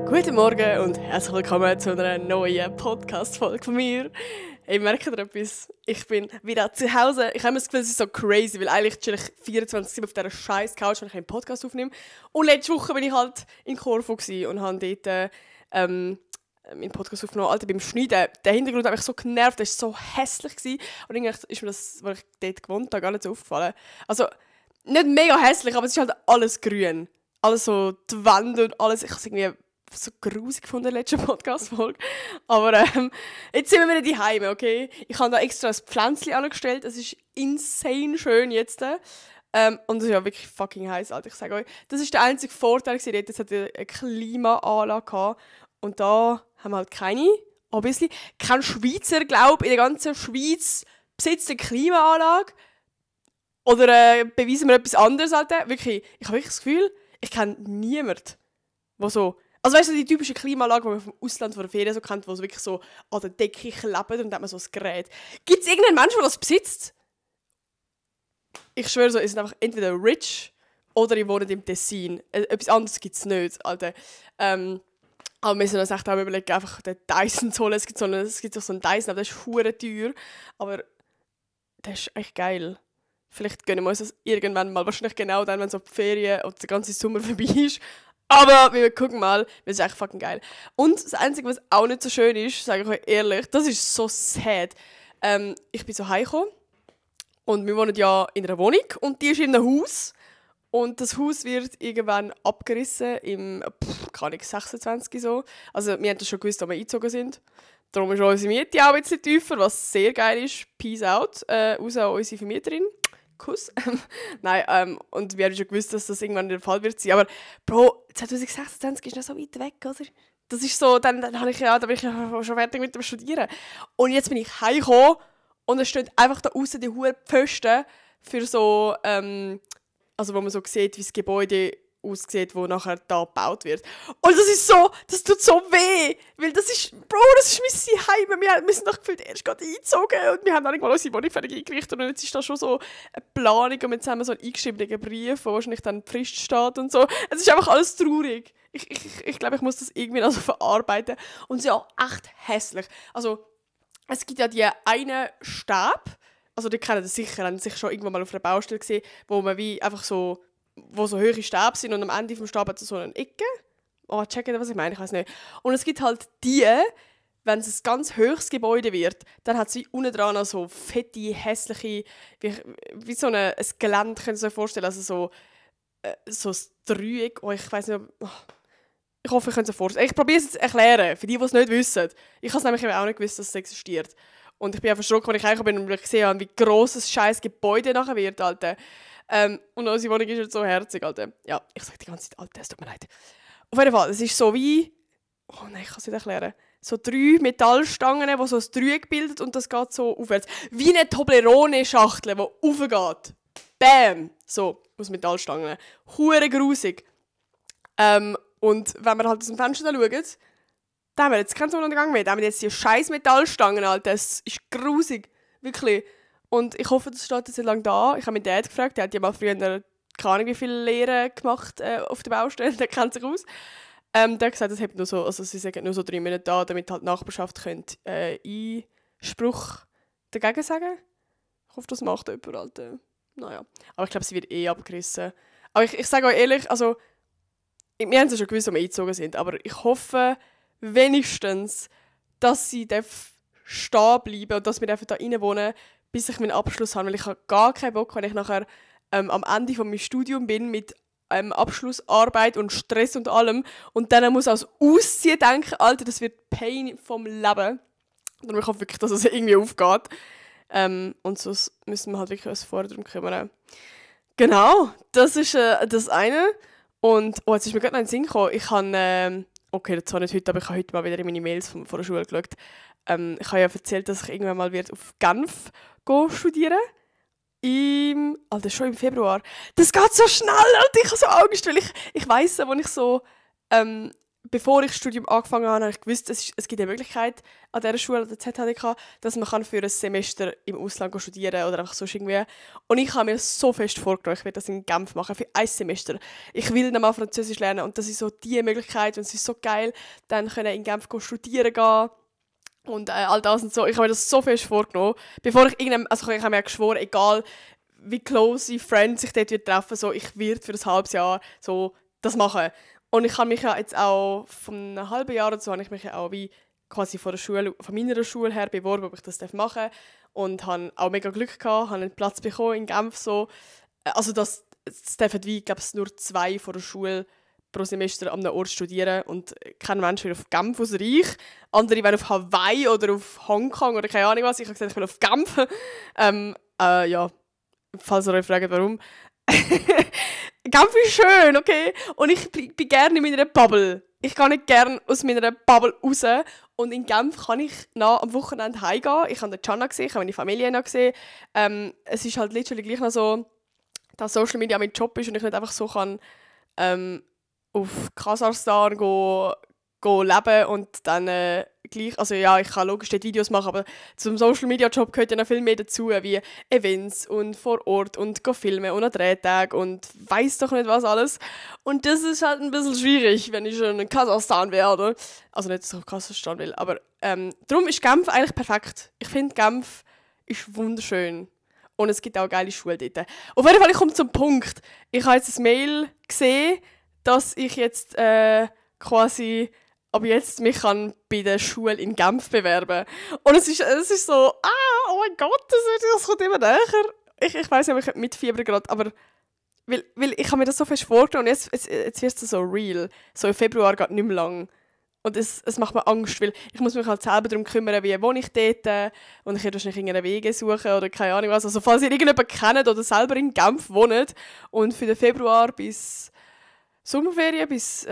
Guten Morgen und herzlich willkommen zu einer neuen Podcast-Folge von mir. Hey, merkt ihr etwas? Ich bin wieder zu Hause. Ich habe das Gefühl, es ist so crazy, weil eigentlich chill ich 24/7 auf dieser scheiß Couch, wenn ich einen Podcast aufnehme. Und letzte Woche bin ich halt in Korfu und habe dort meinen Podcast aufgenommen. Alter, beim Schneiden, der Hintergrund hat mich so genervt, der war so hässlich gewesen. Und irgendwie ist mir das, weil ich dort gewohnt habe, gar nicht so aufgefallen. Also, nicht mega hässlich, aber es ist halt alles grün. Alles so, die Wände und alles. Ich habe es irgendwie so grusig gefunden in der letzten Podcast-Folge. Aber jetzt sind wir wieder daheim, okay? Ich habe da extra ein Pflänzchen angestellt. Es ist insane schön jetzt. Und es ist ja wirklich fucking heiß, Alter, ich sage euch. Das ist der einzige Vorteil gewesen. Es hat eine Klimaanlage gehabt. Und da haben wir halt keine. Ein bisschen. Kein Schweizer, glaube ich, in der ganzen Schweiz besitzt eine Klimaanlage. Oder beweisen wir etwas anderes, Alter. Wirklich, ich habe wirklich das Gefühl, ich kenne niemanden, der so... Also weißt du, die typische Klimaanlage, die man vom Ausland von der Ferien so kennt, wo so wirklich so an der Decke klebt und dann hat man so ein Gerät. Gibt es irgendeinen Menschen, der das besitzt? Ich schwöre so, es sind einfach entweder rich oder ich wohne im Tessin. Etwas anderes gibt es nicht, Alter. Aber wir müssen uns echt auch überlegen, einfach den Dyson zu holen. Es gibt auch so einen Dyson, aber der ist verdammt teuer. Aber der ist echt geil. Vielleicht gönnen wir uns das irgendwann mal. Wahrscheinlich genau dann, wenn so die Ferien und der ganze Sommer vorbei ist. Aber wir gucken mal, das ist echt fucking geil. Und das Einzige, was auch nicht so schön ist, sage ich euch ehrlich, das ist so sad. Ich bin so heimgekommen und wir wohnen ja in einer Wohnung und die ist in einem Haus. Und das Haus wird irgendwann abgerissen im, keine Ahnung, 26 so. Also wir haben das schon gewusst, als wir eingezogen sind. Darum ist unsere Miete auch ein bisschen tiefer, was sehr geil ist. Peace out, raus an unsere Vermieterin. Kuss. Nein, und wir haben schon gewusst, dass das irgendwann der Fall wird sein. Aber Bro, 2026 ist noch so weit weg, oder? Das ist so, dann bin ich ja schon fertig mit dem Studieren. Und jetzt bin ich heimgekommen und es steht einfach da außen die hohen Pfosten für so, also wo man so sieht, wie das Gebäude aussieht, wo nachher da gebaut wird. Und das ist so, das tut so weh, weil das ist mein Heim. Wir sind doch gefühlt erst gerade eingezogen und wir haben auch nicht mal unsere Wohnung fertig eingerichtet und jetzt ist da schon so eine Planung und jetzt haben wir so einen eingeschriebenen Brief, wo wahrscheinlich dann Frist steht und so. Es ist einfach alles traurig. Ich glaube, ich muss das irgendwie noch so verarbeiten und es ist auch echt hässlich. Also, es gibt ja die einen Stab, also die kennen das sicher, haben sich schon irgendwann mal auf einer Baustelle gesehen, wo man wie einfach so, wo so hohe Stäbe sind und am Ende vom Stab hat es so eine Ecke. Oh, checken, was ich meine? Ich weiß nicht. Und es gibt halt die, wenn es ein ganz hohes Gebäude wird, dann hat es wie unten dran noch so fette, hässliche, wie so ein Gelände, könnt ihr euch vorstellen, also so ein Dreieck. Oh, ich weiß nicht, ich hoffe, ich könnt es euch vorstellen. Ich probiere es jetzt zu erklären, für die, die es nicht wissen. Ich habe es nämlich auch nicht gewusst, dass es existiert. Und ich bin einfach erschrocken, als ich reingekommen bin und gesehen habe, wie gross das scheiß Gebäude nachher wird, Alter. Und unsere Wohnung ist jetzt so herzig, Alter. Ja, ich sage die ganze Zeit, Alter, es tut mir leid. Auf jeden Fall, es ist so wie... Oh nein, ich kann es nicht erklären. So 3 Metallstangen, die so ein Dreieck bildet und das geht so aufwärts. Wie eine Toblerone-Schachtel, die aufgeht. Bam! So, aus Metallstangen. Hure grusig. Und wenn wir halt aus dem Fenster schauen, da haben wir jetzt keinen Sonnenuntergang mehr. Da haben wir jetzt die scheiß Metallstangen, Alter. Das ist grusig. Wirklich. Und ich hoffe, das steht jetzt nicht lange da. Ich habe meinen Dad gefragt, der hat ja mal früher keine Ahnung wie viele Lehren gemacht auf der Baustelle, der kennt sich aus. Der hat gesagt, das hat nur so, also sie sagen nur so 3 Minuten da, damit halt die Nachbarschaft könnte Einspruch dagegen sagen. Ich hoffe, das macht jemand, Alter. Naja. Aber ich glaube, sie wird abgerissen. Aber ich sage euch ehrlich, also wir haben es ja schon gewusst, wo wir eingezogen sind, aber ich hoffe wenigstens, dass sie stehen bleiben und dass wir da rein wohnen, bis ich meinen Abschluss habe, weil ich habe gar keinen Bock, wenn ich nachher am Ende von meinem Studium bin mit Abschlussarbeit und Stress und allem und dann muss ich als Ausziehen denken, Alter, das wird Pain vom Leben. Und ich hoffe wirklich, dass es irgendwie aufgeht. Und sonst müssen wir halt wirklich uns vorher darum kümmern. Genau, das ist das eine. Und jetzt ist mir gerade noch ein Sinn gekommen. Ich habe, okay, das zwar nicht heute, aber ich habe heute mal wieder in meine Mails von der Schule geschaut. Ich habe ja erzählt, dass ich irgendwann mal auf Genf studieren werde. Schon im Februar. Das geht so schnell, Alter. Ich habe so Angst, weil ich weiss, als ich so bevor ich das Studium angefangen habe, habe ich gewusst, es gibt eine Möglichkeit an dieser Schule, an der ZHDK, dass man für ein Semester im Ausland studieren kann oder einfach sonst irgendwie. Und ich habe mir so fest vorgenommen, ich werde das in Genf machen, für ein Semester. Ich will dann mal Französisch lernen und das ist so die Möglichkeit und es ist so geil, dann können in Genf studieren gehen und all das und so. Ich habe mir das so fest vorgenommen, bevor ich also ich habe mir geschworen, egal wie close Friends sich dort treffen, so, ich werde für ein halbes Jahr so das machen. Und ich habe mich ja jetzt auch, von einem halben Jahr oder so, habe ich mich ja auch wie quasi von meiner Schule her beworben, ob ich das machen darf. Und habe auch mega Glück gehabt, habe einen Platz bekommen in Genf. So. Also es dürfen wie, ich glaube, nur 2 von der Schule pro Semester an einem Ort studieren. Und kein Mensch will auf Genf außer ich. Andere wollen auf Hawaii oder auf Hongkong oder keine Ahnung was. Ich habe gesagt, ich will auf Genf. Ja, falls ihr euch fragt, warum. Genf ist schön, okay? Und ich bin gerne in meiner Bubble. Ich gehe nicht gerne aus meiner Bubble raus. Und in Genf kann ich am Wochenende heimgehen. Ich habe Gianna gesehen, ich habe meine Familie noch gesehen. Es ist halt literally gleich noch so, dass Social Media mein Job ist und ich nicht einfach so kann auf Kasachstan go leben und dann gleich, also ja, ich kann logisch dort Videos machen, aber zum Social Media Job gehört ja noch viel mehr dazu, wie Events und vor Ort und go filmen und an Drehtagen und weiss doch nicht was alles. Und das ist halt ein bisschen schwierig, wenn ich schon in Kasachstan werde. Also nicht, dass ich auf Kasachstan will, aber darum ist Genf eigentlich perfekt. Ich finde, Genf ist wunderschön. Und es gibt auch geile Schulen dort. Auf jeden Fall, ich komme zum Punkt. Ich habe jetzt ein Mail gesehen, dass ich jetzt quasi ab jetzt mich kann bei der Schule in Genf bewerben. Und es ist so, oh mein Gott, das kommt immer näher. Ich weiss nicht, ob ich mitfiebern gerade, aber weil ich habe mir das so fest vorgenommen und jetzt wird es so real. So im Februar geht nicht mehr lang. Und es macht mir Angst, weil ich muss mich halt selber darum kümmern, wie wohne ich dort und ich werde wahrscheinlich irgendeinen Weg suchen oder keine Ahnung was. Also falls ihr irgendjemanden kennt oder selber in Genf wohnt und für den Februar bis Sommerferien bis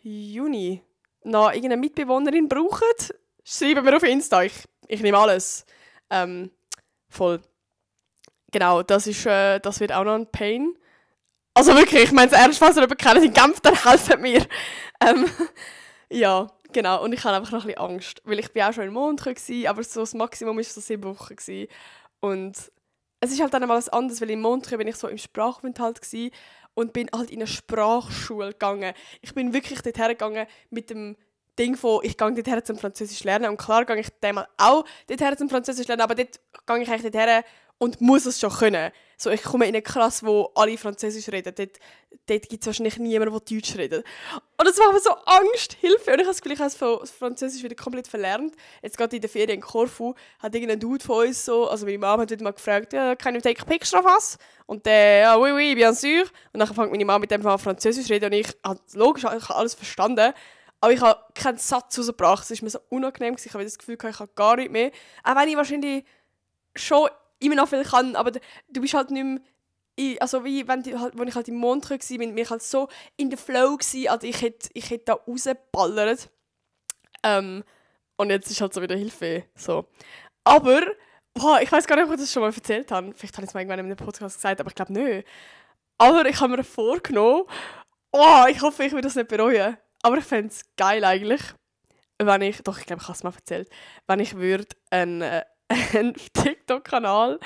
Juni noch irgendeine Mitbewohnerin braucht, schreiben wir auf Insta. Ich nehme alles. Voll. Genau, das wird auch noch ein Pain. Also wirklich, ich meine es ernst, falls ihr jemanden kennt in Genf, dann helft mir. Ja, genau. Und ich habe einfach noch ein bisschen Angst, weil ich bin auch schon in Montreux war, aber so das Maximum war so 7 Wochen gewesen. Und es ist halt dann mal was anderes, weil in Montreux bin ich so im Sprachaufenthalt gewesen und bin halt in eine Sprachschule gegangen. Ich bin wirklich dort hergegangen mit dem Ding von, ich gehe dort her zum Französisch lernen. Und klar gehe ich dann auch dort her zum Französisch lernen, aber dort gehe ich eigentlich dort her und muss es schon können. So, ich komme in eine Klasse, wo alle Französisch reden. Dort gibt es wahrscheinlich niemanden, der Deutsch redet. Und das macht mir so Angst, Hilfe. Und ich habe das Gefühl, ich habe das Französisch wieder komplett verlernt. Jetzt gerade in der Ferien in Korfu hat irgendein Dude von uns so, also meine Mama hat wieder mal gefragt, ja, «Can you take pictures of us?» Und der, «Ja, oui, oui, bien sûr.» Und dann fängt meine Mama mit dem an Französisch zu reden und ich habe logisch, ich habe alles verstanden. Aber ich habe keinen Satz rausgebracht. Es war mir so unangenehm. Ich habe das Gefühl, ich kann gar nicht mehr. Auch wenn ich wahrscheinlich schon immer noch viel kann, aber du bist halt nicht mehr, also wie wenn ich halt im Montreux war, bin ich halt so in der Flow gewesen, also ich hätte da rausgeballert. Und jetzt ist halt so wieder Hilfe. So. Aber, ich weiß gar nicht, ob ich das schon mal erzählt habe. Vielleicht habe ich es mal irgendwann in einem Podcast gesagt, aber ich glaube nicht. Aber ich habe mir vorgenommen, ich hoffe, ich will das nicht bereuen. Aber ich fände es geil eigentlich, wenn ich glaube, ich habe es mal erzählt, wenn ich würde einen TikTok-Kanal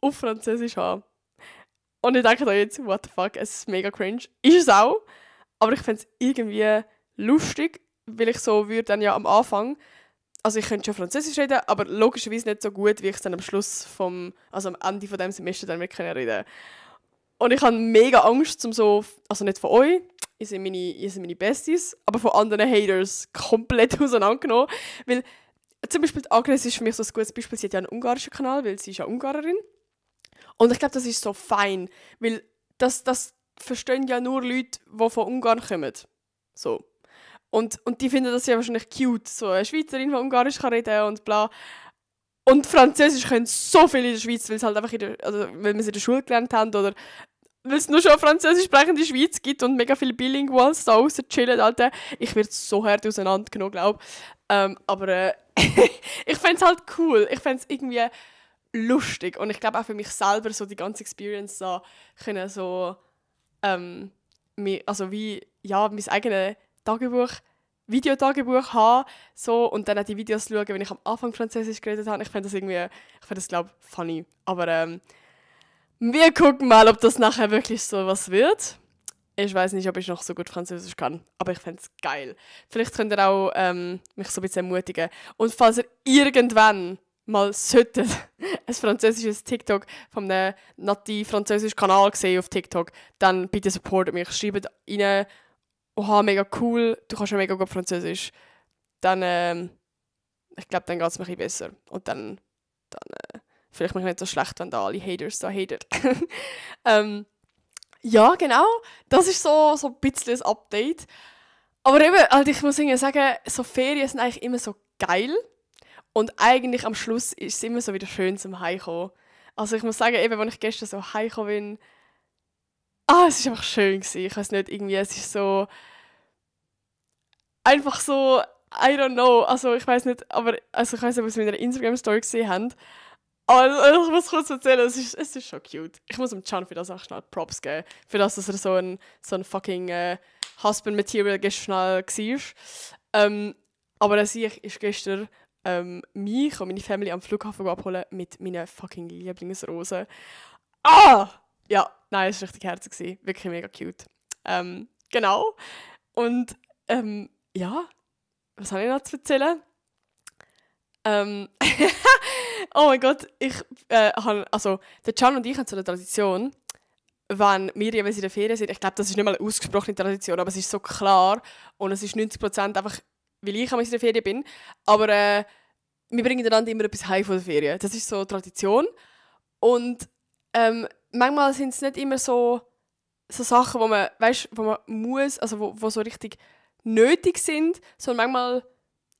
auf Französisch haben. Und ich denke da jetzt, what the fuck, es ist mega cringe. Ist es auch, aber ich fände es irgendwie lustig, weil ich so würde dann ja am Anfang, also ich könnte schon Französisch reden, aber logischerweise nicht so gut, wie ich es dann am am Ende von dem Semester dann mit reden. Und ich habe mega Angst, also nicht von euch, ihr seid meine Besties, aber von anderen Haters komplett auseinandergenommen. Weil zum Beispiel Agnes ist für mich so ein gutes Beispiel, sie hat ja einen ungarischen Kanal, weil sie ist ja Ungarerin. Und ich glaube, das ist so fein, weil das verstehen ja nur Leute, die von Ungarn kommen. So. Und die finden das ja wahrscheinlich cute, so eine Schweizerin, die Ungarisch kann reden und bla. Und Französisch können so viele in der Schweiz, weil es halt einfach weil wir es in der Schule gelernt haben oder weil es nur schon Französisch sprechende Schweiz gibt und mega viele Bilinguals da aussen chillen, Alter. Ich werde so hart auseinandergenommen, glaube ich. Aber ich fände es halt cool. Ich fände es irgendwie lustig. Und ich glaube auch für mich selber so die ganze Experience da können so mein eigenes Videotagebuch haben so, und dann auch die Videos schauen, wenn ich am Anfang Französisch geredet habe. Ich finde das, glaube ich, funny. Aber wir gucken mal, ob das nachher wirklich so was wird. Ich weiß nicht, ob ich noch so gut Französisch kann, aber ich fände es geil. Vielleicht könnt ihr auch mich so ein bisschen ermutigen. Und falls ihr irgendwann mal solltet ein französisches TikTok von einem nativ-französischen Kanal gesehen auf TikTok, dann bitte supportet mich. Schreibt rein, oha, mega cool, du kannst ja mega gut Französisch. Dann, ich glaube, dann geht es mir ein bisschen besser. Und dann vielleicht mich nicht so schlecht, wenn da alle Haters da haten. Ja, genau. Das ist so ein bisschen ein Update. Aber eben, also ich muss irgendwie sagen, so Ferien sind eigentlich immer so geil. Und eigentlich am Schluss ist es immer so wieder schön zum Heimkommen. Also ich muss sagen, eben, als ich gestern so heimgekommen bin, es war einfach schön gewesen. Ich weiß nicht, irgendwie, es ist so einfach so, I don't know, also ich weiß nicht, aber also ich weiß nicht, ob ihr es in meiner Instagram-Story gesehen habt. Aber ich muss kurz erzählen, es ist schon cute. Ich muss dem Can für das auch schnell Props geben. Für das, dass er so ein fucking Husband-Material schnell war. Aber er ist gestern mich und meine Family am Flughafen abholen mit meinen fucking Lieblingsrosen. Ja, nein, es war richtig herzig. Wirklich mega cute. Genau. Und ja, was habe ich noch zu erzählen? Oh mein Gott, der Can und ich haben so eine Tradition, wenn wir jeweils in der Ferien sind. Ich glaube, das ist nicht mal eine ausgesprochene Tradition, aber es ist so klar und es ist 90% einfach, weil ich in der Ferien bin. Aber wir bringen einander immer etwas heim von der Ferien. Das ist so eine Tradition. Und manchmal sind es nicht immer so Sachen, wo man muss, also wo so richtig nötig sind, sondern manchmal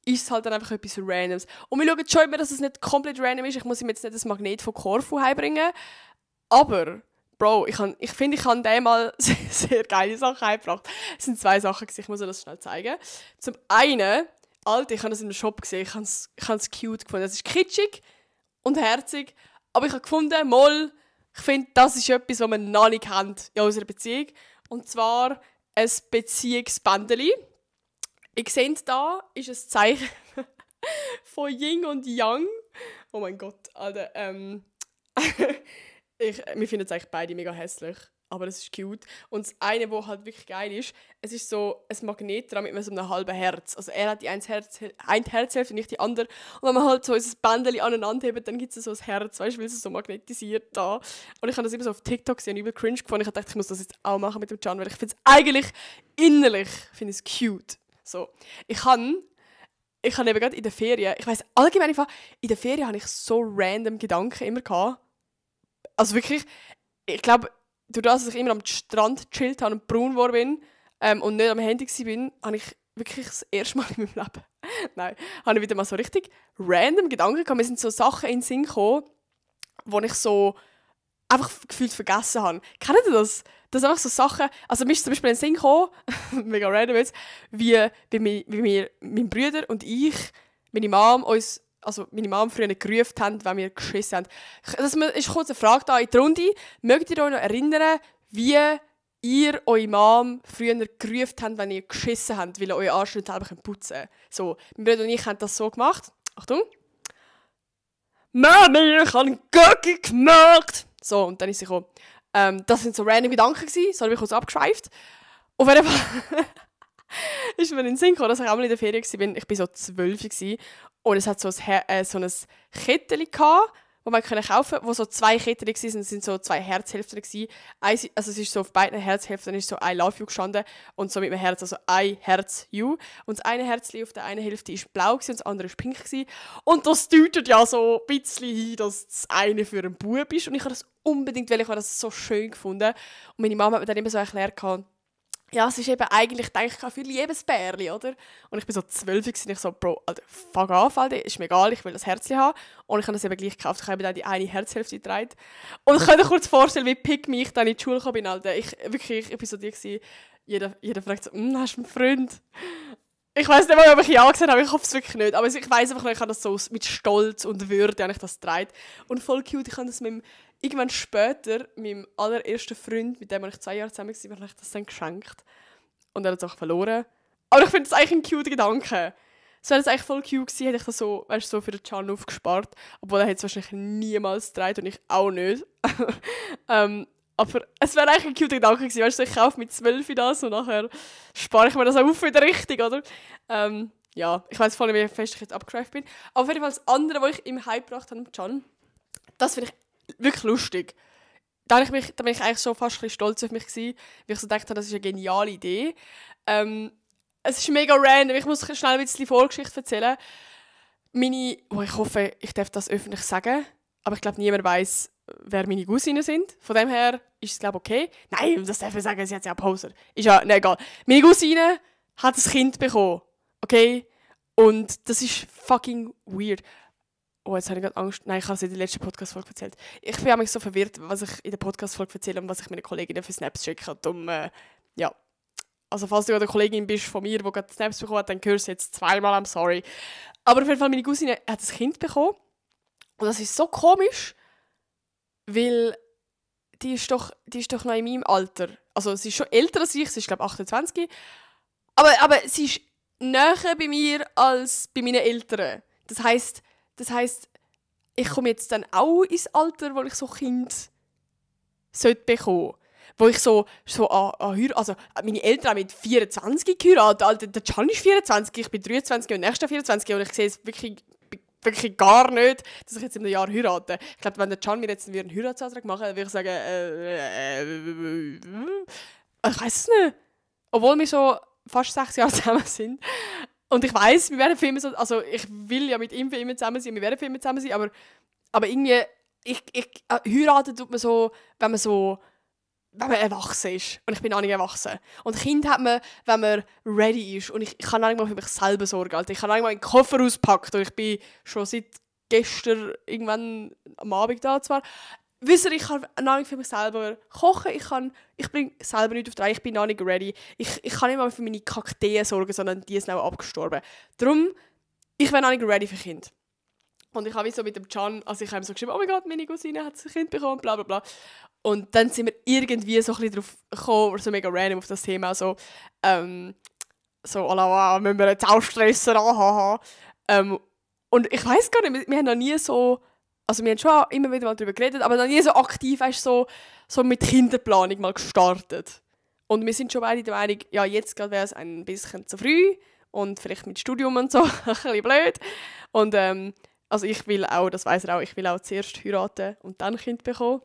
ist es halt dann einfach etwas Randoms. Und wir schauen schon immer, dass es nicht komplett random ist. Ich muss ihm jetzt nicht das Magnet von Korfu heimbringen. Aber, Bro, ich finde, ich habe dem mal sehr geile Sachen heimgebracht. Es sind 2 Sachen, ich muss euch das schnell zeigen. Zum einen, Alter, ich habe das in einem Shop gesehen, ich habe es cute gefunden. Es ist kitschig und herzig, aber ich habe gefunden, ich finde, das ist etwas, was man noch nicht kennt in unserer Beziehung. Und zwar ein Beziehungsbändeli. Ihr seht, da ist ein Zeichen von Yin und Yang. Oh mein Gott, Alter. Wir finden es eigentlich beide mega hässlich, aber es ist cute. Und das eine, was halt wirklich geil ist, es ist so ein Magnet dran mit so einem halben Herz. Also er hat die eine Herzhälfte und nicht die andere. Und wenn man halt so ein Bändchen aneinander hebt, dann gibt es so ein Herz, weißt du, weil es so magnetisiert da. Und ich habe das immer so auf TikTok gesehen, übel cringe gefunden. Ich dachte, ich muss das jetzt auch machen mit dem Can, weil ich finde es eigentlich innerlich cute. So. Ich habe eben gerade in der Ferien, ich weiss allgemein einfach, in der Ferien habe ich so random Gedanken immer gehabt. Also wirklich, ich glaube, durch das, dass ich immer am Strand gechillt habe und braun geworden bin und nicht am Handy war, habe ich wirklich das erste Mal in meinem Leben, habe ich wieder mal so richtig random Gedanken gehabt. Mir sind so Sachen in den Sinn gekommen, die ich so einfach gefühlt vergessen habe. Kennt ihr das? Das sind einfach so Sachen, also mir ist zum Beispiel in den Sinn gekommen, mega random jetzt, wie wir, mein Bruder und ich, meine Mom früher nicht gerufen haben, wenn wir geschissen haben. Das ist kurz eine Frage da in die Runde. Mögt ihr euch noch erinnern, wie ihr eure Mom früher gerufen habt, wenn ihr geschissen habt, weil ihr euren Arsch nicht selber putzen könnt? So, mein Bruder und ich haben das so gemacht. Achtung. Mami, ich habe einen Gocki gemacht! So, und dann ist sie gekommen. Das sind so random Gedanken gewesen, so habe ich kurz abgeschweift. Auf jeden Fall ist mir in den Sinn gekommen, dass ich einmal in der Ferien war. Ich war so 12 gewesen, und es hat so ein Kettchen gehabt, das man kaufen konnte, wo so 2 Ketten waren, es sind so 2 Herzhälften gewesen. Also es ist so auf beiden Herzhälften ist so I love you gestanden und so mit einem Herz, also I Herz you. Und das eine Herzchen auf der einen Hälfte war blau und das andere war pink gewesen. Und das deutet ja so ein bisschen hin, dass das eine für einen Bub ist. Und ich habe das unbedingt, weil ich das so schön gefunden. Und meine Mama hat mir dann immer so erklärt, ja, es ist eben eigentlich, denke ich, für Liebesbärli, oder? Und ich bin so 12 und ich so, Bro, Alter, fuck auf, Alter, ist mir egal, ich will das Herzchen haben. Und ich habe das eben gleich gekauft, ich habe dann die eine Herzhälfte getragen. Und ich kann mir kurz vorstellen, wie pick mich ich dann in die Schule gekommen bin, Alter. Ich bin so die gewesen, jeder fragt so, hast du einen Freund? Ich weiss nicht mal, ob ich ja gesagt habe, ich hoffe es wirklich nicht. Aber ich weiss einfach noch, ich habe das so mit Stolz und Würde habe ich das getragen. Und voll cute, ich habe das irgendwann später, meinem allerersten Freund, mit dem ich 2 Jahre zusammen war, habe ich das dann geschenkt. Und er hat es auch verloren. Aber ich finde das eigentlich ein cute Gedanke. Es wäre eigentlich voll cute gewesen, hätte ich das so, weißt, so für den Can aufgespart. Obwohl er hätte es wahrscheinlich niemals getragen und ich auch nicht. Aber es wäre eigentlich ein cute Gedanke gewesen. Weißt du, ich kaufe mit 12 das und nachher spare ich mir das auch auf wieder richtig, oder? Ja, ich weiss voll nicht, wie fest ich jetzt abgeschweift bin. Aber auf jeden Fall das andere, was ich im Hype gebracht habe, Can, das finde ich wirklich lustig. Da bin ich eigentlich schon fast ein bisschen stolz auf mich gewesen, weil ich so dachte, das ist eine geniale Idee. Es ist mega random, ich muss schnell ein bisschen Vorgeschichte erzählen. Ich hoffe, ich darf das öffentlich sagen, aber ich glaube, niemand weiss, wer meine Cousinen sind. Von dem her ist es, glaube ich, okay. Nein, das darf ich sagen, sie hat ja Poser. Ist ja, nein, egal. Meine Cousine hat ein Kind bekommen, okay? Und das ist fucking weird. Oh, jetzt habe ich gerade Angst. Nein, ich habe es in der letzten Podcast-Folge erzählt. Ich bin mich so verwirrt, was ich in der Podcast-Folge erzähle und was ich meinen Kolleginnen für Snaps schicke. Darum, ja. Also falls du eine Kollegin bist von mir, die gerade Snaps bekommen hat, dann hörst du jetzt zweimal, I'm sorry. Aber auf jeden Fall, meine Cousine hat ein Kind bekommen. Und das ist so komisch, weil die ist doch noch in meinem Alter. Also sie ist schon älter als ich, sie ist glaube ich 28. Aber sie ist näher bei mir als bei meinen Eltern. Das heisst, ich komme jetzt dann auch ins Alter, wo ich so Kind bekommen sollte. Wo ich so also meine Eltern haben mit 24 geheiratet. Alter, der Can ist 24, ich bin 23 und nächstes Jahr 24 und ich sehe es wirklich gar nicht, dass ich jetzt in einem Jahr heirate. Ich glaube, wenn der Can mir jetzt einen Heiratsantrag machen würde, würde ich sagen, ich weiß es nicht. Obwohl wir schon fast 6 Jahre zusammen sind. Und ich weiss, wir werden für immer so, also ich will ja mit ihm für immer zusammen sein, wir werden für immer zusammen sein, aber irgendwie, heiraten tut man so, wenn man erwachsen ist. Und ich bin auch nicht erwachsen. Und Kind hat man, wenn man ready ist. Und ich kann auch nicht mal für mich selber sorgen. Alter. Ich habe auch nicht mal meinen Koffer ausgepackt. Und ich bin schon seit gestern irgendwann am Abend da zwar. Wisst ihr, ich kann noch nicht für mich selber kochen. Ich bringe selber nichts auf die Reihe. Ich bin noch nicht ready. Ich kann nicht mal für meine Kakteen sorgen, sondern die sind auch abgestorben. Darum, ich bin noch nicht ready für Kind. Und ich habe so mit dem Can, also ich habe ihm so geschrieben, oh mein Gott, meine Cousine hat ein Kind bekommen, bla bla bla. Und dann sind wir irgendwie so ein bisschen drauf gekommen, so mega random auf das Thema, so wow, müssen wir jetzt auch stressen, haha. Und ich weiss gar nicht, wir haben noch nie so, also wir haben schon immer wieder mal darüber geredet, aber noch nie so aktiv, weißt, so mit Kinderplanung mal gestartet. Und wir sind schon beide der Meinung, ja, jetzt gerade wäre es ein bisschen zu früh und vielleicht mit Studium und so, ein bisschen blöd. Und also ich will auch, das weiss er auch, ich will auch zuerst heiraten und dann Kind bekommen.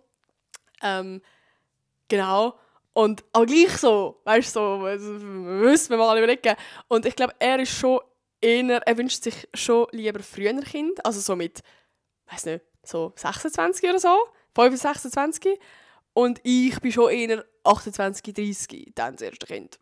Genau. Und auch gleich so, weißt du, so, müssen wir mal überlegen. Und ich glaube, er wünscht sich schon lieber früher ein Kind, also so mit, weiß nicht, so 26 oder so, 25, 26. Und ich bin schon eher 28, 30, dann das erste Kind.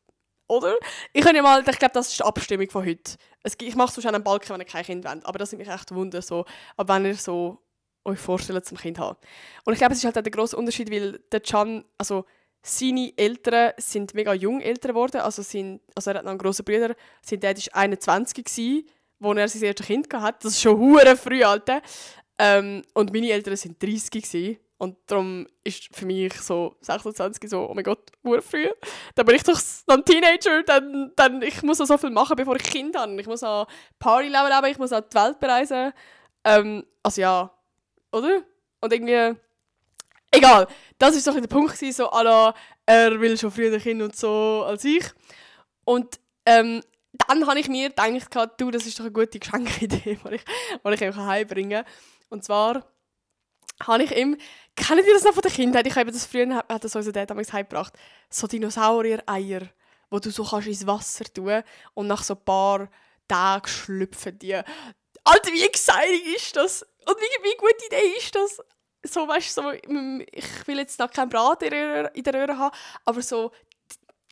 Oder? Ich glaube, das ist die Abstimmung von heute. Ich mache sonst einen Balken, wenn ihr kein Kind wollt. Aber das sind mich echt Wunder, so, ab wenn ihr so euch vorstellt, zum Kind haben. Und ich glaube, es ist halt auch der grosse Unterschied, weil der Can, also seine Eltern sind mega jung älter geworden. Also er hat noch einen grossen Bruder. Sein Dad war 21 gewesen, als er sein erstes Kind hatte. Das ist schon hure früh, Alter. Und meine Eltern waren 30 gewesen. Und darum ist für mich so 26 so, oh mein Gott, hure früh. Dann bin ich doch noch ein Teenager, dann ich muss noch so viel machen, bevor ich Kind habe. Ich muss noch Partyleben leben, ich muss noch die Welt bereisen. Also ja, oder? Und irgendwie, egal, das war so der Punkt, so er will schon früher ein Kind und so als ich. Und dann habe ich mir gedacht, du, das ist doch eine gute Geschenkidee, die ich ihm heimbringen kann. Und zwar habe ich ihm, kennt ihr das noch von der Kindheit? Ich habe das früher, hat das unser Dad damals heimgebracht, so Dinosaurier-Eier, wo du so kannst ins Wasser tun und nach so ein paar Tagen schlüpfen die. Alter, wie exciting ist das? Und wie gute Idee ist das? So, weißt du, so, ich will jetzt noch keinen Braten in der Röhre haben, aber so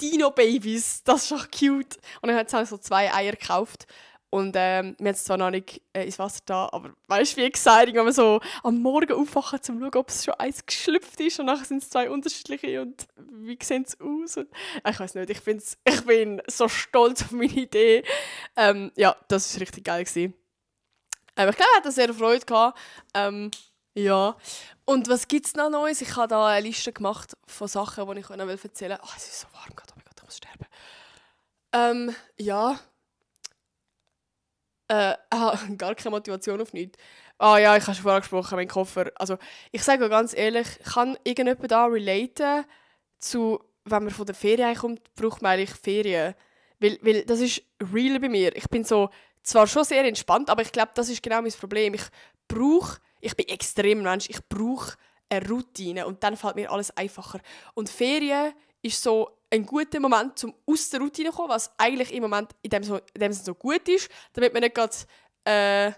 Dino-Babys, das ist doch cute. Und dann hat es so 2 Eier gekauft. Und wir haben es zwar noch nicht ins Wasser da, aber weißt du, wie exciting, wenn wir so am Morgen aufwachen, um zu schauen, ob es schon eins geschlüpft ist und nachher sind es 2 unterschiedliche und wie sehen sie aus? Und, ich weiß nicht, ich bin so stolz auf meine Idee. Ja, das war richtig geil gewesen. Ich glaube, er hat sehr Freude gehabt. Ja. Und was gibt es noch Neues? Ich habe da eine Liste gemacht von Sachen, die ich euch noch erzählen will. Oh, es ist so warm gerade, oh mein Gott, ich muss sterben. Ja. Gar keine Motivation auf nichts. Ah ja, ich habe schon vorher gesprochen, mein Koffer. Also, ich sage ganz ehrlich, kann irgendjemand da relaten zu, wenn man von der Ferien kommt, braucht man eigentlich Ferien. Weil das ist real bei mir. Ich bin so, zwar schon sehr entspannt, aber ich glaube, das ist genau mein Problem. Ich bin extrem Mensch, ich brauche eine Routine und dann fällt mir alles einfacher. Und Ferien ist so ein guter Moment, um aus der Routine zu kommen, was eigentlich im Moment in dem Sinne so gut ist, damit man nicht gerade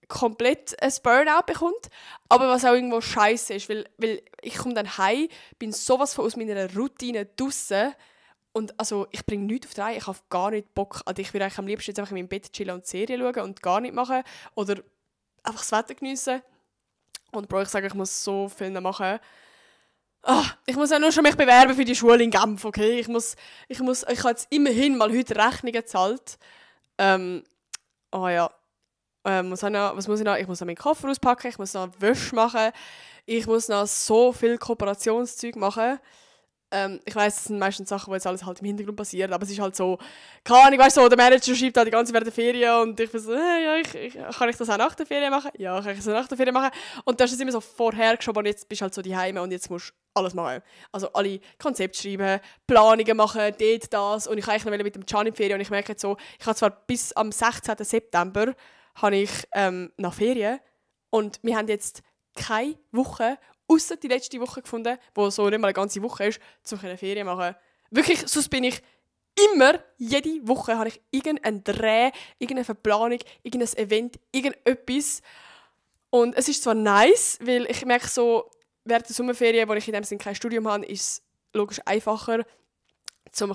komplett ein Burnout bekommt, aber was auch irgendwo scheiße ist, weil ich komme dann heim, bin sowas von aus meiner Routine draussen und also ich bringe nichts auf die Reihe, ich habe gar nicht Bock, also ich würde eigentlich am liebsten jetzt einfach in meinem Bett chillen und Serien schauen und gar nicht machen oder einfach das Wetter geniessen. Und Bro, ich sage, ich muss so viel noch machen. Ich muss ja nur schon mich bewerben für die Schule in Genf, okay? Ich habe jetzt immerhin mal heute Rechnungen gezahlt. Ja. Was muss ich noch? Ich muss noch meinen Koffer auspacken, ich muss noch Wäsche machen, ich muss noch so viel Kooperationszeug machen. Ich weiss, das sind meistens Sachen, die jetzt alles halt im Hintergrund passieren, aber es ist halt so, keine Ahnung, weißt du, so, der Manager schreibt da die ganze Zeit während der Ferien und ich bin so, ja, kann ich das auch nach der Ferien machen? Ja, kann ich das auch nach der Ferien machen? Und dann ist es immer so vorhergeschoben und jetzt bist du halt so daheim und jetzt musst du alles machen. Also alle Konzepte schreiben, Planungen machen, dort, das und ich wollte eigentlich noch mit dem Can in die Ferien und ich merke jetzt so, ich habe zwar bis am 16. September habe ich nach Ferien und wir haben jetzt keine Woche, ausser die letzte Woche gefunden, wo so nicht mal eine ganze Woche ist, um Ferien zu machen. Wirklich, sonst bin ich immer, jede Woche habe ich irgendeinen Dreh, irgendeine Verplanung, irgendein Event, irgendetwas. Und es ist zwar nice, weil ich merke so, während der Sommerferien, wo ich in dem Sinne kein Studium habe, ist es logisch einfacher, um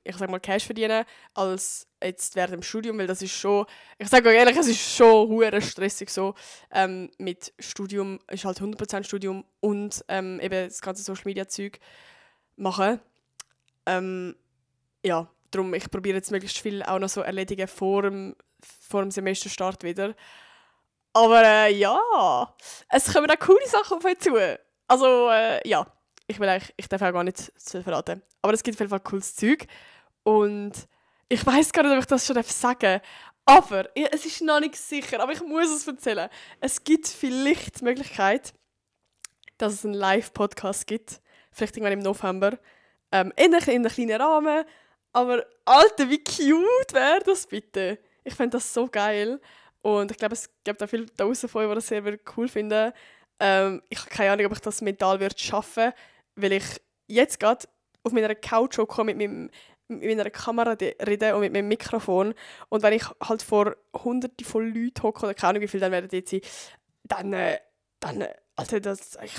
ich sag mal, Cash verdienen, als jetzt während dem Studium, weil das ist schon, ich sage euch ehrlich, es ist schon hure stressig so, mit Studium, ist halt 100% Studium und eben das ganze Social Media Zeug machen. Ja, darum, ich probiere jetzt möglichst viel auch noch so erledigen vor dem Semesterstart wieder. Aber ja, es kommen auch coole Sachen auf euch zu. Also ja, ich darf auch gar nicht zu viel verraten. Aber es gibt auf jeden Fall cooles Zeug. Und ich weiß gar nicht, ob ich das schon sagen darf. Aber es ist noch nicht sicher, aber ich muss es erzählen. Es gibt vielleicht die Möglichkeit, dass es einen Live-Podcast gibt. Vielleicht irgendwann im November. In einem kleinen Rahmen. Aber Alter, wie cute wäre das bitte? Ich fände das so geil. Und ich glaube, es gibt auch viele draussen von euch, die das sehr cool finden. Ich habe keine Ahnung, ob ich das mental schaffen würde, weil ich jetzt gerade auf meiner Couch hocke mit meiner Kamera rede und mit meinem Mikrofon. Und wenn ich halt vor Hunderten von Leuten hocke, oder keine Ahnung, wie viel dann werden die sein, dann Alter, ich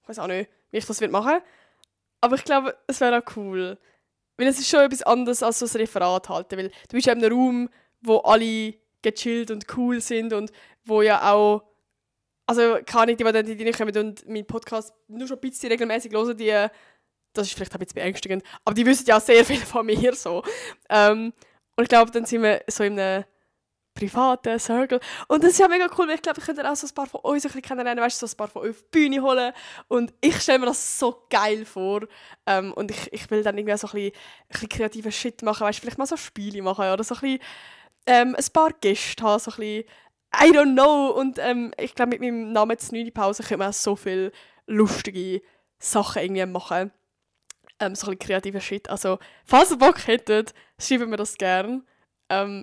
weiß auch nicht, wie ich das machen würde. Aber ich glaube, es wäre auch cool. Weil es ist schon etwas anderes als so ein Referat halten. Weil du bist in einem Raum, wo alle gechillt und cool sind und wo ja auch, also keine Ahnung, die nicht kommen und meinen Podcast nur schon ein bisschen regelmäßig hören, das ist vielleicht ein bisschen beängstigend, aber die wissen ja auch sehr viel von mir so. Und ich glaube, dann sind wir so in einem privaten Circle. Und das ist ja mega cool, weil ich glaube, ich könnte auch so ein paar von euch so ein bisschen kennenlernen, weißt du, so ein paar von euch auf die Bühne holen. Und ich stelle mir das so geil vor. Und ich will dann irgendwie so ein bisschen kreativen Shit machen, weißt du, vielleicht mal so Spiele machen oder so ein bisschen ein paar Gäste haben, so ein bisschen, I don't know. Und ich glaube, mit meinem Namen «9 Pause» können wir auch so viele lustige Sachen irgendwie machen. So ein bisschen kreativer Shit. Also, falls ihr Bock hättet, schreibt mir das gerne.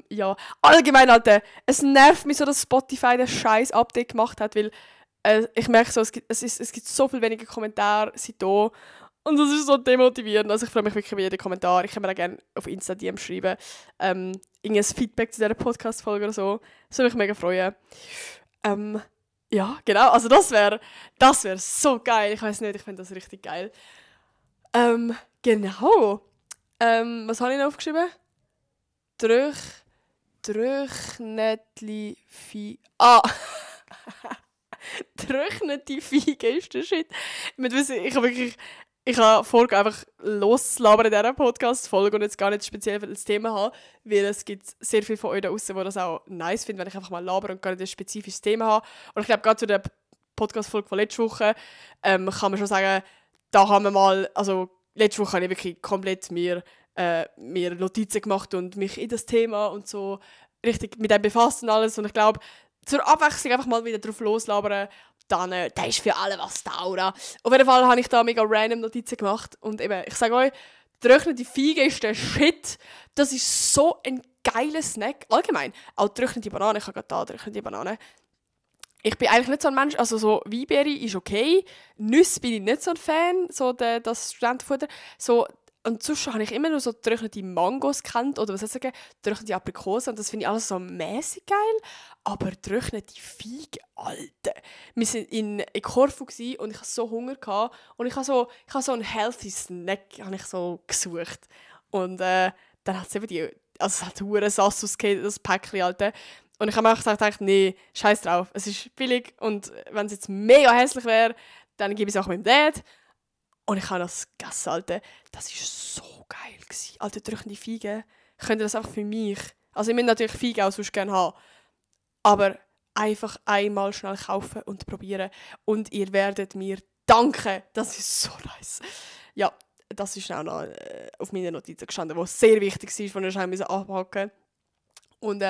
Ja, allgemein, Alter, es nervt mich so, dass Spotify den scheiß Update gemacht hat, weil ich merke so, es gibt so viel weniger Kommentare seitdem und das ist so demotivierend. Also ich freue mich wirklich über jeden Kommentar. Ich kann mir auch gerne auf Insta DM schreiben. Irgendein Feedback zu dieser Podcast-Folge oder so. Das würde mich mega freuen. Ja, genau, also das wär so geil. Ich weiß nicht, ich finde das richtig geil. Genau. Was habe ich noch aufgeschrieben? Tröchnetli Vieh. Tröchnete Vieh ist der Shit. Ich habe vorher einfach loslabern in dieser Podcast-Folge und jetzt gar nicht speziell für das Thema haben, weil es gibt sehr viele von euch da draussen, die das auch nice finden, wenn ich einfach mal labere und gar nicht ein spezifisches Thema habe. Und ich glaube, gerade zu der Podcast-Folge von letzter Woche kann man schon sagen, da haben wir mal, also letzte Woche habe ich wirklich komplett mir mir Notizen gemacht und mich in das Thema und so richtig mit dem befasst und alles. Und ich glaube, zur Abwechslung einfach mal wieder drauf loslabern, dann, der ist für alle was da, oder? Auf jeden Fall habe ich da mega random Notizen gemacht. Und eben, ich sage euch, getrocknete Feige ist der Shit. Das ist so ein geiler Snack. Allgemein, auch getrocknete Banane. Ich habe gerade da getrocknete Banane. Ich bin eigentlich nicht so ein Mensch, also so Weinbeere ist okay. Nüsse bin ich nicht so ein Fan, so das Studentenfutter. So, und sonst habe ich immer nur so getrocknete Mangos gekannt, oder was soll ich sagen, getrocknete Aprikosen. Und das finde ich alles so mäßig geil. Aber getrocknete Feige, Alter. Wir waren in Korfu und ich hatte so Hunger. Und ich habe so einen healthy Snack habe ich so gesucht. Und dann hat es eben also es hat verdammt sass ausgegeben, das Päckchen, Alter. Und ich habe mir auch gedacht, nee, scheiß drauf, es ist billig und wenn es jetzt mega hässlich wäre, dann gebe ich es auch meinem Dad. Und ich habe das gegessen, Alter. Das war so geil gewesen. Alter, drückende Feigen. Könnt ihr das einfach für mich? Also ich möchte natürlich Feigen auch sonst gerne haben. Aber einfach einmal schnell kaufen und probieren. Und ihr werdet mir danken. Das ist so nice. Ja, das ist auch noch auf meinen Notizen gestanden, was sehr wichtig war, von der Schein abhaken. Und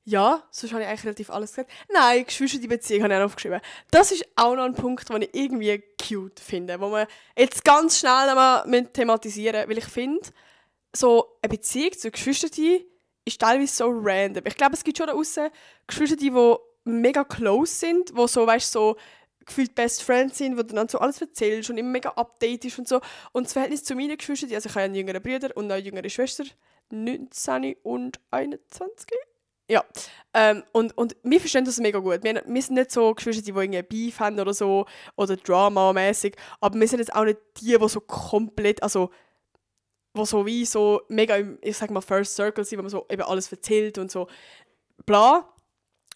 ja, sonst habe ich eigentlich relativ alles gesagt. Nein, Geschwister-Beziehung habe ich auch aufgeschrieben. Das ist auch noch ein Punkt, den ich irgendwie cute finde, wo wir jetzt ganz schnell einmal thematisieren müssen, weil ich finde, so eine Beziehung zu Geschwistern ist teilweise so random. Ich glaube, es gibt schon da draussen Geschwister, die mega close sind, die so, weißt, so gefühlt Best Friends sind, wo du dann so alles erzählst und immer mega updatest und so. Und das Verhältnis zu meinen Geschwistern, also ich habe einen jüngeren Bruder und eine jüngere Schwester, 19 und 21. Ja, und wir verstehen das mega gut. Wir sind nicht so Geschwister, die irgendwie Beef haben oder so, oder Drama-mäßig, aber wir sind jetzt auch nicht die so komplett, also wo so wie so mega im, ich sag mal, First Circle sind, wo man so eben alles erzählt und so bla.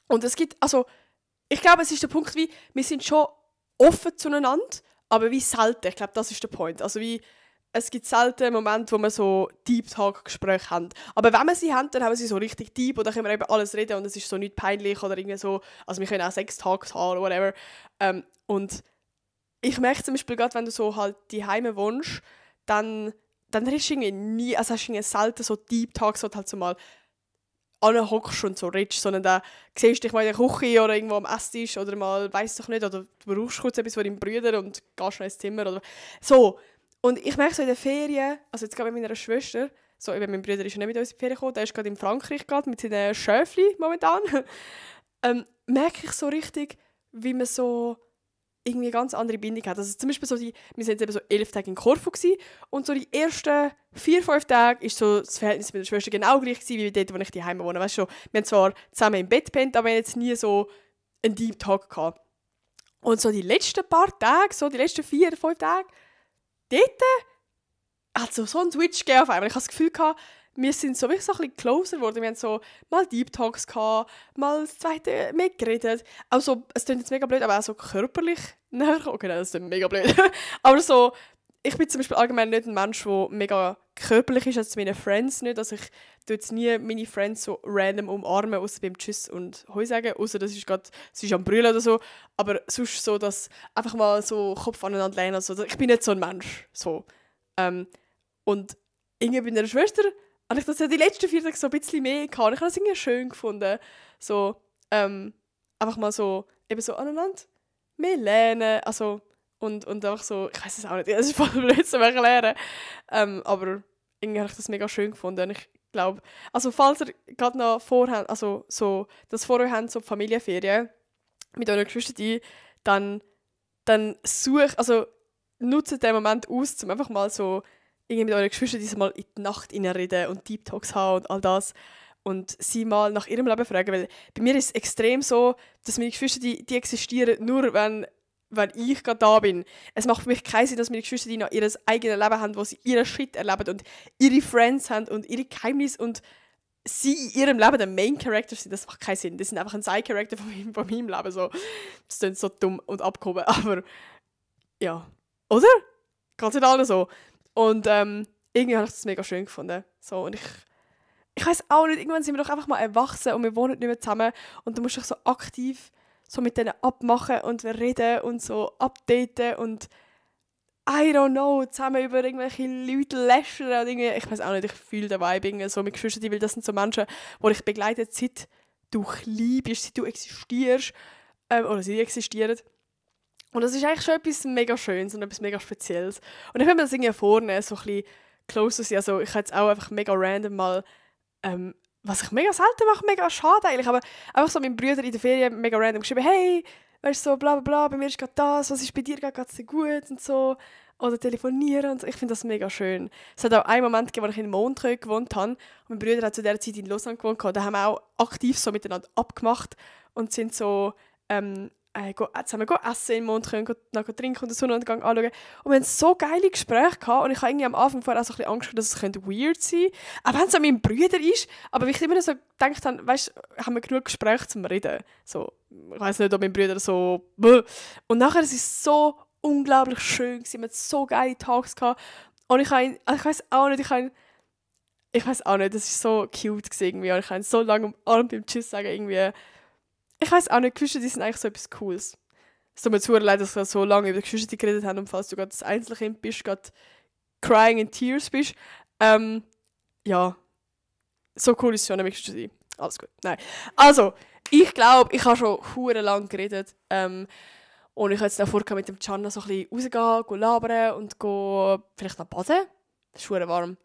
Und es gibt, also, ich glaube, es ist der Punkt wie, wir sind schon offen zueinander, aber wie selten. Ich glaube, das ist der Point. Also wie, es gibt selten Momente, wo wir so Deep Talk-Gespräche haben. Aber wenn wir sie haben, dann haben wir sie so richtig deep und dann können wir eben alles reden und es ist so nicht peinlich oder irgendwie so, also wir können auch Sex-Talks haben oder whatever. Und ich merke zum Beispiel gerade, wenn du so halt die Heime wohnst, dann redest du irgendwie nie, also hast du irgendwie selten so Deep Talks, wo du halt so mal hockst und so redest, sondern da siehst du dich mal in der Küche oder irgendwo am Esstisch oder mal, weiss doch nicht, oder du brauchst kurz etwas von deinem Bruder und gehst schnell ins Zimmer oder so. Und ich merke so in den Ferien, also jetzt gerade mit meiner Schwester, so eben mein Bruder ist ja nicht mit uns in die Ferien gekommen, der ist gerade in Frankreich gerade mit seinen Schöfli momentan, merke ich so richtig, wie man so irgendwie eine ganz andere Bindung hat. Also zum Beispiel so wir sind jetzt eben so 11 Tage in Korfu gewesen, und so die ersten 4-5 Tage ist so das Verhältnis mit der Schwester genau gleich gewesen, wie dort, wo ich daheim wohne. Weißt du, wir haben zwar zusammen im Bett gepennt, aber wir haben jetzt nie so einen Deep Talk gehabt. Und so die letzten paar Tage, so die letzten 4-5 Tage, dort hat es so einen Switch gegeben auf einmal. Ich hatte das Gefühl gehabt, wir sind so wirklich so ein bisschen closer geworden. Wir haben so mal Deep Talks gehabt, mal das zweite mehr geredet. Also, es klingt jetzt mega blöd, aber auch so körperlich näher. Okay, nein, das klingt mega blöd. Aber so, ich bin zum Beispiel allgemein nicht ein Mensch, der mega körperlich ist, als meine Friends nicht. Also ich tue jetzt nie meine Friends so random umarmen, außer beim Tschüss und Hoi sagen, außer das ist gerade, sie ist am Brüllen oder so. Aber sonst so, dass einfach mal so Kopf aneinander lehnen. Also, ich bin nicht so ein Mensch. So. Und irgendwie bei einer Schwester habe ich das ja die letzten 4 Tage so ein bisschen mehr gehabt. Ich habe das irgendwie schön gefunden. So, einfach mal so, eben so aneinander mehr lernen. Also, und einfach so, ich weiß es auch nicht, es ist voll blöd zu erklären. Aber irgendwie habe ich das mega schön gefunden. Und ich glaube, also falls ihr gerade noch vorhabt, also so, das vor euch habt, so Familienferien mit euren Geschwistern, dann also nutzt den Moment aus, um einfach mal so irgendwie mit euren Geschwistern mal in die Nacht reden und Deep Talks haben und all das. Und sie mal nach ihrem Leben fragen. Weil bei mir ist es extrem so, dass meine Geschwister, die existieren nur, wenn ich gerade da bin. Es macht für mich keinen Sinn, dass meine Geschwister noch ihr eigenes Leben haben, wo sie ihren Shit erleben und ihre Friends haben und ihre Geheimnisse und sie in ihrem Leben der Main Character sind. Das macht keinen Sinn. Das sind einfach ein Side-Character von meinem Leben. So. Das klingt so dumm und abgehoben, aber ja. Oder? Geht nicht alle so. Und irgendwie habe ich das mega schön gefunden. So, und ich weiss auch nicht, irgendwann sind wir doch einfach mal erwachsen und wir wohnen nicht mehr zusammen und du musst dich so aktiv so mit denen abmachen und reden und so updaten und I don't know, zusammen über irgendwelche Leute lästern und irgendwie, ich weiß auch nicht, ich fühle den Vibe irgendwie so mit Geschwistern, weil das sind so Menschen, die ich begleite, seit du klein bist, seit du existierst, oder sie existieren. Und das ist eigentlich schon etwas mega Schönes und etwas mega Spezielles. Und ich will mir das irgendwie vornehmen, so ein bisschen close zu sein. Also ich habe jetzt auch einfach mega random mal, was ich mega selten mache, mega schade eigentlich, aber einfach so meinen Brüdern in der Ferien mega random geschrieben, hey, weißt du, so bla bla bla, bei mir ist gerade das, was ist bei dir gerade, geht's dir gut und so. Oder telefonieren und so. Ich finde das mega schön. Es hat auch einen Moment gegeben, wo ich in Montreux gewohnt habe und mein Bruder hat zu dieser Zeit in Lausanne gewohnt. Da haben wir auch aktiv so miteinander abgemacht und sind so zusammen essen in Montreux und noch trinken und den Sonnenuntergang anschauen. Und wir hatten so geile Gespräche gehabt und ich habe irgendwie am Anfang vorher auch so ein bisschen Angst, dass es weird sein könnte. Auch wenn es an meinem Bruder ist. Aber wie ich immer so gedacht habe, weißt, haben wir genug Gespräche zum Reden. So, ich weiss nicht, ob mein Bruder so... Und nachher ist es so unglaublich schön gewesen. Wir hatten so geile Talks gehabt. Und ich weiss auch nicht, das war so cute gewesen irgendwie. Und ich habe ihn so lange umarmt beim Tschüss sagen irgendwie. Ich weiss auch nicht, Geschwister, die sind eigentlich so etwas Cooles. Es tut mir zu leid, dass wir so lange über Geschwister geredet haben und falls du gerade das Einzelkind bist, gerade crying in tears bist. Ja, so cool ist es schon, nämlich zu sein. Alles gut, nein. Also, ich glaube, ich habe schon hure lang geredet. Und ich habe jetzt auch vor, mit dem Can so ein bisschen rausgehen, labern und vielleicht noch baden. Es ist hure warm.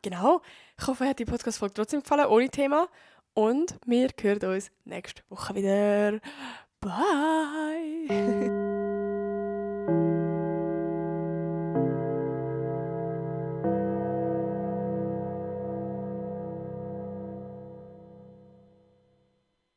Genau. Ich hoffe, euch hat die Podcast-Folge trotzdem gefallen, ohne Thema. Und wir hören uns nächste Woche wieder. Bye!